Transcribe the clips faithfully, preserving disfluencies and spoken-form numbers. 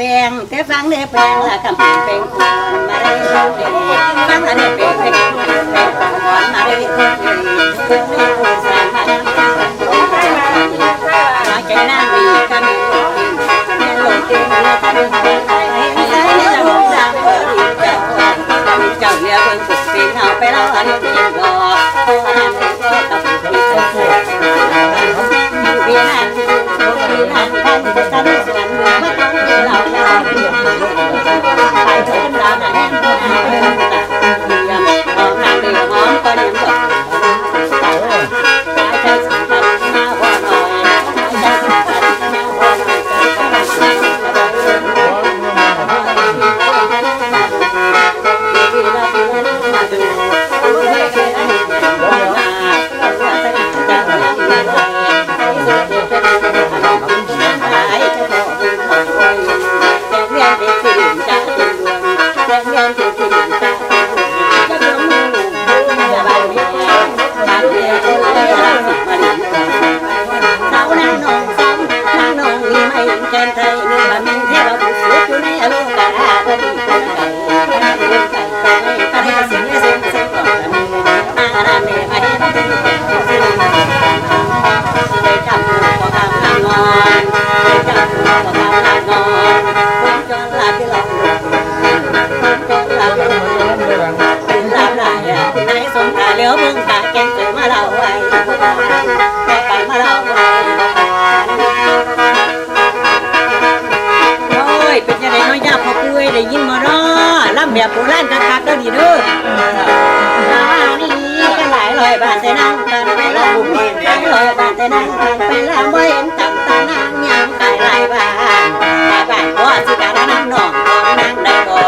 แปงแต่ฟังเด้อแปงละกำแปงคนมาได้ฟังละเด้อแปงแปงคนมาได้สามพันมาใจนางมีกำแม่นลงเต็มเรือทำให้ใครให้ใครจะมองดังเจ้าเรือเบิ่งสุดเป็นเอาไปเล่าอันนี้ก็อันนั้นก็กับผู้ที่สุด โอ้ย เป็นจังได๋เนาะ ย่าพ่อปู่เอ้ย ได้ยินบ่เนาะ ลำแบบโบราณคักๆ เด้อนี่เด้อ ลาวนี่ก็หลายร้อยบาทแต่นางตันไปลำ หลายร้อยบาทแต่นางตันไปลำ บ่เห็นตำตานางย่างไปหลายบ้าน หลายบ้านบ่สิกล้านำน้องของนางได้บ่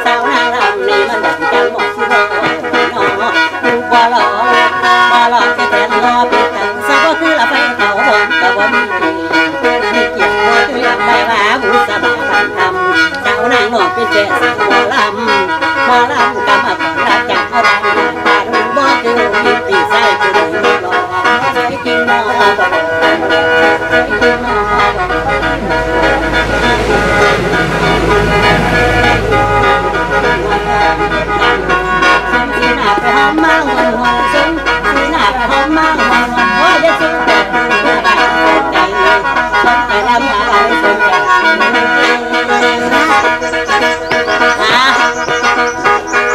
สาวนางลำนี่มันดังจังบ่สิบ่เนาะ อยู่บ่หล่อ บ่หล่อแต่แทนหล่อเป็นตัง สาวบ่คือละไฟเก่าบ่ก็บ่มี มีเกียรติบ่คือเรื่องใดว่าบุษบาบันคำ เจ้านางนอกเป็นแก่สาวหมอลำ หมอลำกำมาก่อนรับจากเอาดัง ตาดูบ่คือมีปีใส่คือหลอก ใส่กินหมอลำ ใส่กินหมอลำ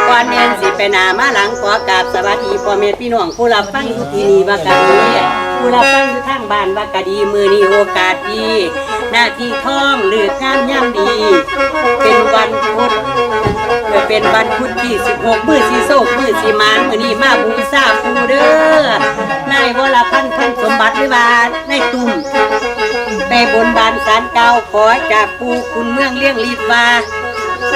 ก่อนอื่นสิไปหน้ามาหลัง ขอกราบสวัสดีพ่อแม่พี่น้องผู้รับฟังอยู่ที่นี่ว่ากะดี ผู้รับฟังอยู่ทางบ้านว่ากะดี มื้อนี้โอกาสดี นาทีทองฤกษ์งามยามดี เป็นวันพุธ เออ เป็นวันพุธที่สิบหก มื้อสิโชค มื้อสิหมาน มื้อนี้มาบูชาปู่เด้อ นายวรพันธ์ พันสมบัติ หรือว่านายตุ้ม ไปบนบานศาลกล่าวขอจากปู่ขุนเมืองเลี้ยงฤทธิ์ว่า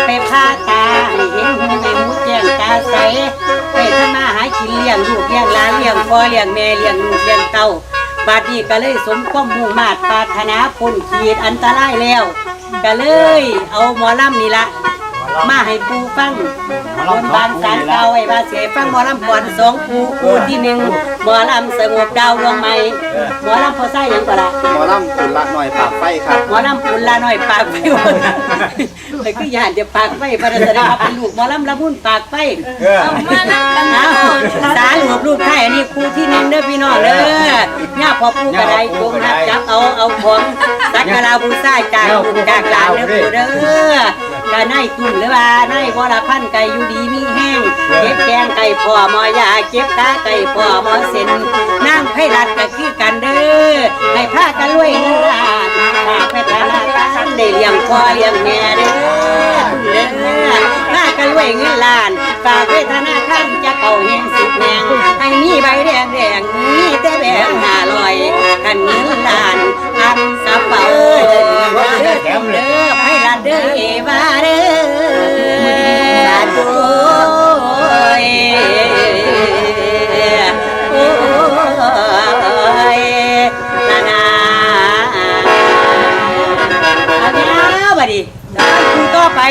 ไปพาตาให้เห็นหูให้หูแจ้งตาใส ไปทำมาหากินเลี้ยงลูกเลี้ยงหลาน เลี้ยงพ่อเลี้ยงแม่ เลี้ยงลูกเลี้ยงเต้า บัดนี้ก็เลยสมความมุ่งมาดปรารถนา พ้นขีดอันตรายแล้ว ก็เลยเอาหมอลำนี่ละมาให้ปู่ฟัง บนบานศาลกล่าวไว้ว่าสิให้ฟังหมอลำก่อนสองคู่ คู่ที่หนึ่งหมอลำสงบดาวดวงใหม่ หมอลำพ่อไส้หยังก็ละ หมอลำปุนละหน่อยปากไฟครับ หมอลำปุนละหน่อยปากไฟ แต่คือย้านจะปากไฟ พระแสดงว่าเป็นลูกหมอลำละมุนปากไฟ เออ เอามานับกัน เอา สาลูกลูกไทย อันนี้คู่ที่หนึ่งเด้อพี่น้องเด้อ ย่าพ่อปู่กระไดจงหักจับเอา เอาของสักการะบูชาจากลูกจากหลานเด้อปู่เด้อ กะนายตุ้มหรือว่านาย วรพันธ์ กะอยู่ดีมีแฮง เจ็บแข้งไก่พ่อหมอยา เจ็บขาไก่พ่อหมอเส้น นางไพรัตน์กะคือกันเด้อ ให้พากันรวยเงินล้าน ฝากไปธนาคารได้เลี้ยงพ่อเลี้ยงแม่เด้อ เด้อ พากันรวยเงินล้าน ฝากไปธนาคารจะเก่าแฮงสิบแฮง ให้มีใบแดงแดง มีแต่แบงค์ห้าร้อย คันเงินล้าน อันสะเปาเด้อ เด้อ ไพรัตน์เด้อ เอวาเด้อ โอ้ย โอ้ย นานา เอาแล้วบัดนี้ คู่ต่อไป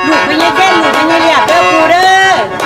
ลูกพญาเคน ลูกพญาเรียบเด้อปู่เด้อ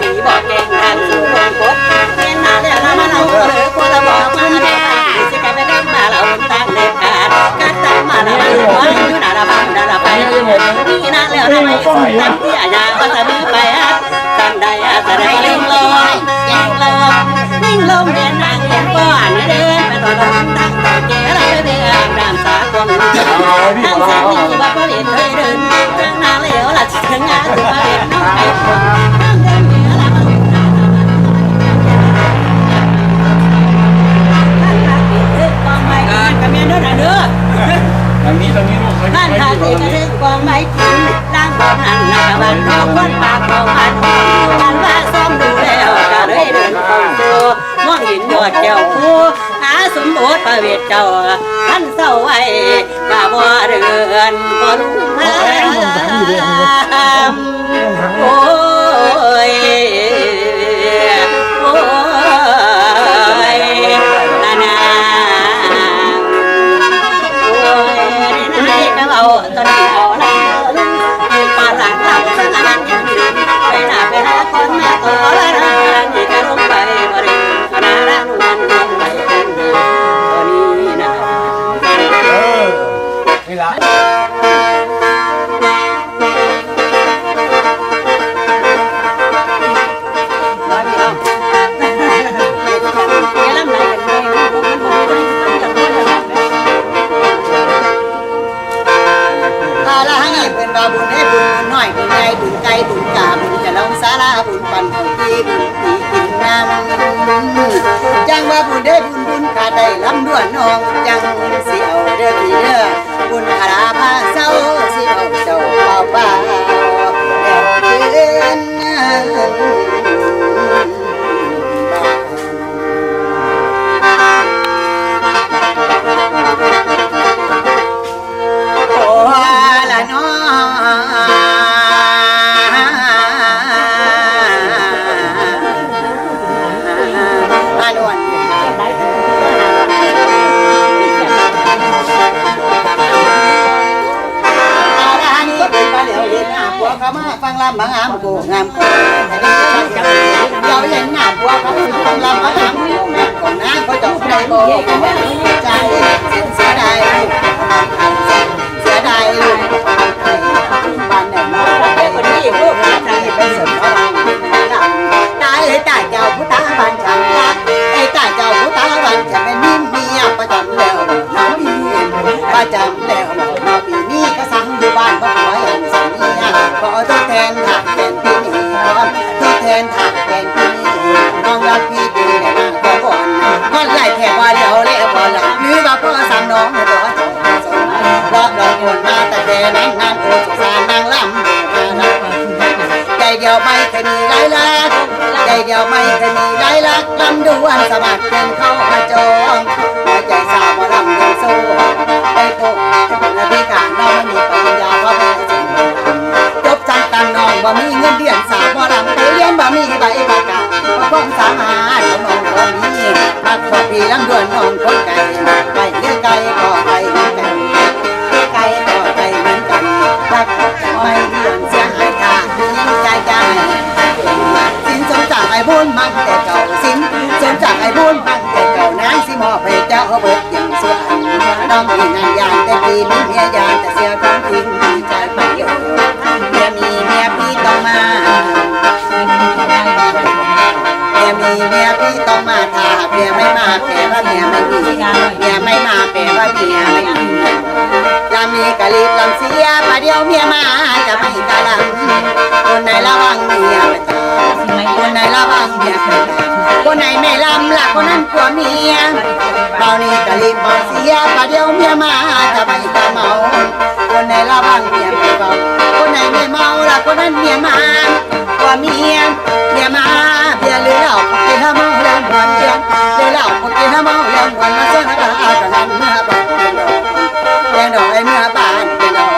สีบอกแกงทางสู่วงกฏเห็นหน้าแล้วละมาเล่าเออคนละบอกมาเล่าสิกลับไปกลับมาเล่าตางเด็ดขาดกัดตามมาละมาเล่าอยู่หน้าละบ้านหน้าละไปนี่นะแล้วทำไมตั้งที่อาญาก็จะมีไปฮะตั้งใดอาจจะได้ลิงลอยลิงลอยลิงลมเดินทางเห็นก้อนเดินไปต่อดอนตั้งแต่เกลไปเบียดน้ำสากลทั้งสามีว่าก็เห็นเคยเดิน ทางนี้ทางนี้ลูกทางนี้ลูกทางนี้ลูก มองเห็นยอดแก้วผู้หาสมบูรณ์พระเวทเจ้าท่านเศร้าไว้ กะบ่เดือนบ่รู้งามโอ้ย โอ้ยนานาโอ้ยนายก็เอาตอนนี้เอาละปาหลังหลังสนานไปหน้าไปหาคนมาต่อละนานนี่ก็ลงไปบ่ได้นานา เออ นี่ละ เอาละ ทั้งนี้เพิ่นว่าบุญให้บุญ บุญน้อย บุญใหญ่ บุญไกล บุญกา บุญจะลงสารา บุญปันของที่ บุญตีกินน้ำ จังว่าบุญได้บุญ บุญขาดได้ลำดวนน้อง จังสิเอาเด้อพี่เด้อ บุญพาราพาเศร้า สิเอาเจ้าเป่าเป่าแล้วคืน โอ้ละน้อ อานนท์ อาดานี้เป็นปลาเหลียวเห็นหน้าผัวเขามาฟังลำบางอามโกงามโก จำแล้วเนาะปีนี้ก็สั่งอยู่บ้านบ่ขอให้สัญญาขอทดแทนทางแฟนพี่นี้ขอทดแทนทางแฟนพี่นี้น้องรักพี่เป็นแม่นางขอก่อนฮอดไล่แค่บ่เดียวแล้วบ่หลับหรือว่าพ่อสั่งน้องให้ตัวสองสองรอบเราควรมาแต่แต่นั้นนั้นโอ้สงสารนางลำ ใจเดียวไม่เคยมีหลายรัก ใจเดียวไม่เคยมีหลายรัก ลำดวนสมัครเป็นเข้ามาจอง หัวใจสาวหมอลำยังสู้ ไปปลูกนาทีขาน้องไม่มีปัญญาเพราะแม่จบชั้นต่ำน้องบ่มีเงินเดือนสาวหมอลำไปเรียนบ่มีใบประกาศเพราะความสามารถของน้องบ่มี มักพอพี่ลำดวนน้องคนไกลไปเรื่อยไกลก็ไปเหมือนกันไกลก็ไปเหมือนกันรักก็จะไม่เรื่องเสียหายถ้าพี่ใจใจสินสมจากไอ้บุญมันแต่เก่าสินสมจากไอ้บุญมันแต่เก่านางสิมอบให้เจ้าเบิดอย่างส่วนน้องพี่นางยานแต่พี่มีเมียยานแต่เสียของทิ้งใจไปอยู่เมียมีเมียพี่ต้องมา เมียมีเมียพี่ต้องมาถ้าเมียไม่มาแปลว่าเมียไม่มีเมียไม่มาแปลว่าเมียไม่มีลำนี้กะรีบลำเสียประเดี๋ยวเมียมาจะไม่กะลำคนไหนระวังเมียประจำคนไหนระวังเมียประจำคนไหนไม่ลำละคนนั้นผัวเมียเบานี้กะรีบเบาเสียประเดี๋ยวเมียมาจะไม่กะเมาคนไหนระวังเมียประจำคนไหนไม่เมาละคนนั้นเมียมา ผัวเมียเมียมาเบียร์หรือเหล้าพวกกินเหล้าเมาแล้วมวนเบียร์หรือเหล้าพวกกินเหล้าเมาแล้วมวนมาส่วนหากันเอากันเมื่อบ้านเป็นดอกแดงดอกไอ้เมื่อบ้านเป็นดอก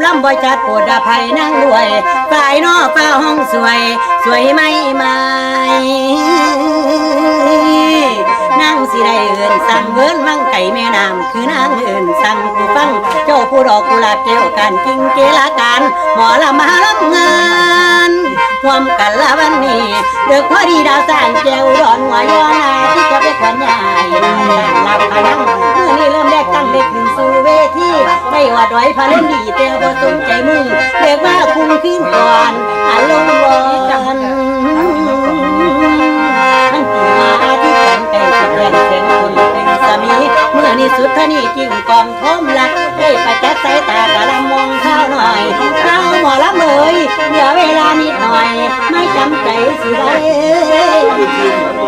ลำบ่จัดโปรดอภัยนางด้วย ฝ่ายนอกฟ้าห้องสวย สวยไม่ไหม นางสิได้เอิ้นสั่งเวิ้นวังไก่แม่น้ำ คือนางเอิ้นสั่งผู้ฟัง เจ้าผู้ดอกกุหลาบแก้วการกิงเกลาการ หมอลำมาลำงาน พร้อมกันละวันนี้ เดือกพอดีดาวสร้างแก้วดอนหัวยอนาที่จะไปขวัญยายหลับพลัง มื้อนี้เริ่มแรกตั้งเล็กขึ้นสู่เวที ได้ว่าดอยพะเล่นดีแต่บ่สนใจมึง เรียกว่าคุ้มคืนก่อน อารมณ์ร้อน มันตีมาที่แขนไก่สิแขนเสียงคนเป็นสามี เมื่อนี้สุดเท่านี้จึงกองพร้อมรัก ได้ประจักษ์สายตากะละมองข้าวหน่อย ข้าวหมอลำเอ๋ย เหลือเวลานิดหน่อย ไม่จำใจสิได้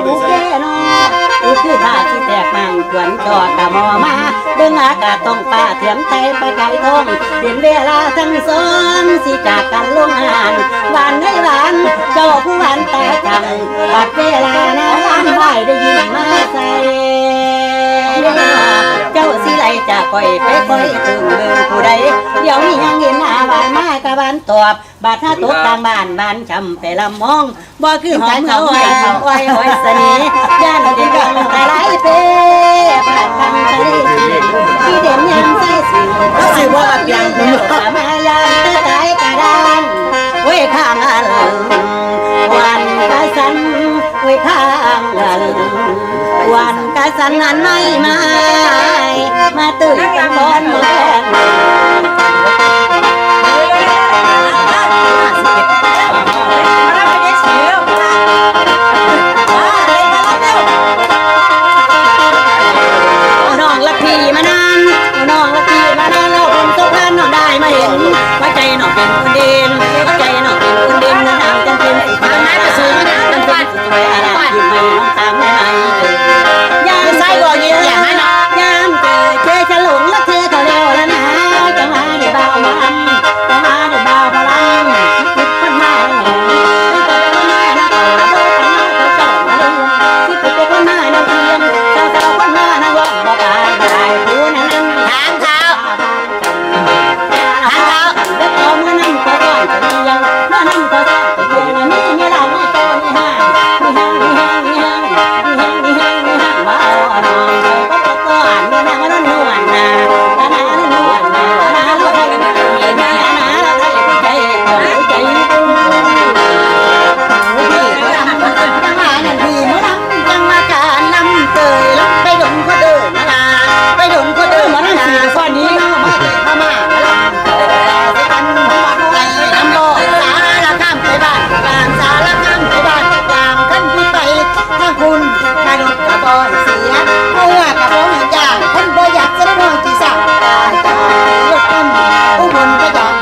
โอเคเนาะ คือถ้าสิแตกมันควรจอดกะหมอมา เบิ่งอากาศท้องฟ้าเทียมไทยประกายทอง เป็นเวลาทั้งสอง สิจากกันลงหาน หวานในหวาน เจ้าผู้หวานตาจัง บัดเวลาน้ำหวานไหวได้ยินมาใส่ เจ้าสิไลจากคอยไปคอยถึงเบิ่งผู้ใด เดี๋ยวนี้ยังเห็นหน้าหวานมากะหวานตอบ บาดถ้าตกกลางบ้านบ้านช้ำไปลำมอง บ่คือหอมเงาอ้อยอ้อยอ้อยเสน่ห์ ย่านเด็กบังตะไลเป้ ปากบังตะไลเป้ ที่เด่นยามใส่สิง ก็สิว่าเปียง มายามตะไคร้กระด้าง โอ้ยข้างอัน วันกะสัน โอ้ยข้างอัน วันกะสันอันไม่ไม้ มาตื่นกันก่อนเมื่อแลง น้องลักพี่มานาน น้องลักพี่มานาน เราคงต้องการน้องได้มาเห็น ว่าใจน้องเป็นคนเด่น ว่าใจน้องเป็นคนเด่น เมื่อนางจันเพ็ญสีฟ้า น้ำกระสือ จันเพ็ญสีฟ้า อาราบยิ้มให้น้องตามได้ไหม ยามใส่บ่อยากให้น้อง ยามเจอเจอฉลงละเธอก็แล้วละนะ จังหวะได้เบามาลำ จังหวะได้เบามาลำ คิดคนมาแหง คิดคนมานะ คิดคนมานะเพียง สาวๆคนมานะ ว่าบ่ตายได้ผู้นั้น ถามเขา จังหวะนั้นพี่หมอลำจังหวะการลำเตยลำไปดงโคเดินมาลาไปดงโคเดินมาลา เออหมอลำสี่ก่อนนี้ มาเตยพม่ามาลำเตยสิกันไปลำบ่อสารคามไปบ้านกลางสารคามไปบ้านกลางคันพี่ไปทางคุณกระดกกระบอยเสียเมื่อกระบอยจ้างคนบ่อยากจะได้น้องจีสาวตายตายรถต้นอุบลพยาบาล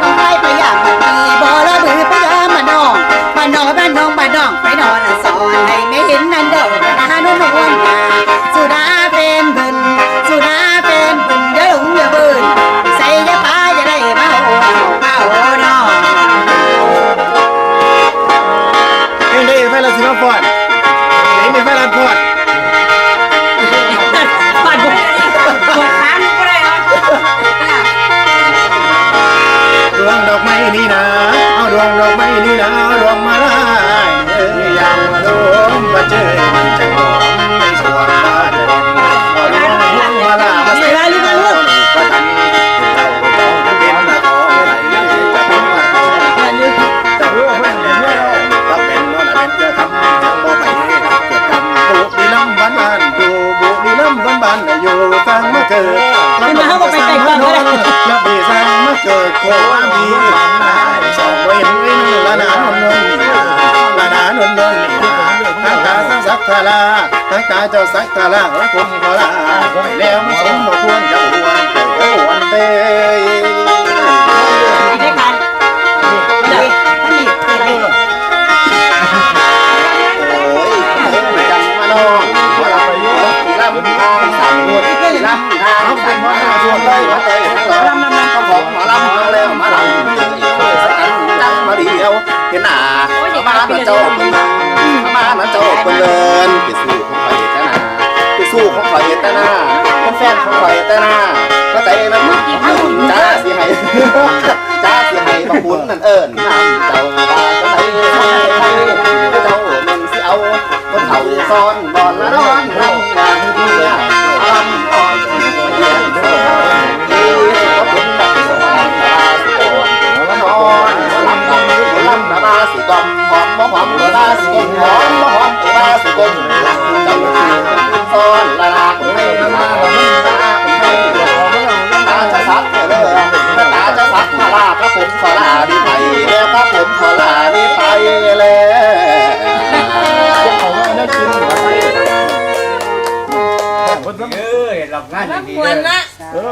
น้องไปพยาบาลบ่ระบือพยามาน้อง บ้านนอกบ้านนองบ้านนองไปนอนสอนให้แม่เห็นนั่นเด้อนาโนนนวลนาสุดาเป็นเพิ่นสุดาเป็นเพิ่นอย่าหลงอย่าเบิ่นใส่อย่าปาอย่าได้มาโอ้มาโอ้น้อง เพลงใดอีกไฟเราสิมาฟ้อนเพลงนี้ไฟรัดฟ้อน ปาดบ่ปวดขาลุกบ่ได้หรอ ดวงดอกไม้นี่นา เอาดวงดอกไม้นี่นา เอาดวงมาลาเอ้ยยามมาลมมาเจอมันจะหอมในสวนบ้านเอาดวงมาลามาใส่ เวลาลูกมาลูก ประทันเราเป็นละครไหลจะเป็นละครไหลจะเป็นละคร ก็เป็นโน่นเป็นเจ้าคำยังบ่ไปเกิดกำบุรีรัมย์บ้านบ้านอยู่บุรีรัมย์บ้านบ้านอยู่สร้างมาเกิด ขึ้นมาเฮาก็ไปไกลก่อนก็ได้ แล้วปีสร้างมาเกิดโคอามีสองบ่เห็นวินละนานนนละนานนนทางตาสักทาราทางตาเจ้าสักทาราและคนขอลาไปแล้วมันสมบ่ควรจะหวนเตยหวนเตย โอ้ย จังมาน้อง มาลำ ลำทางสามหมวด ลำทางสามหมวดเลย มาเลย มาเลย มาลำ มาลำ มาแล้ว มาลำ จังมาเดียว เห็นหน้า มานะเจ้า มานะเจ้า เปิ้นเดิน ไปสู่ของไปตนา ไปสู่ของไปตนา แม่นของข่อยแต่หน้า เข้าใจนะ จ้าสิให้ จ้าสิให้พระคุณนั่นเอิ้นนำเจ้าว่าจังใด เจ้าแม่นสิเอา คนเฒ่าซ้อนบ่อนละนอน รำงานเพื่อทำอ่อนเพื่อสอน ที่พระคุณนั่นสอน นอนลำลำลำลาสิกลมหอมบ่หอมลาสิกลมหอมบ่หอมลาสิกลมหลังจังคือซ้อนละลาคนไม่มาลาคนไม่มาตาจะสักเด้อตาจะสักมาลาพระผมขอลาดีไปแล้วพระผมขอลาดีไปแล้ว เอ้ยหลับงาน มา ดี มวนละ เออ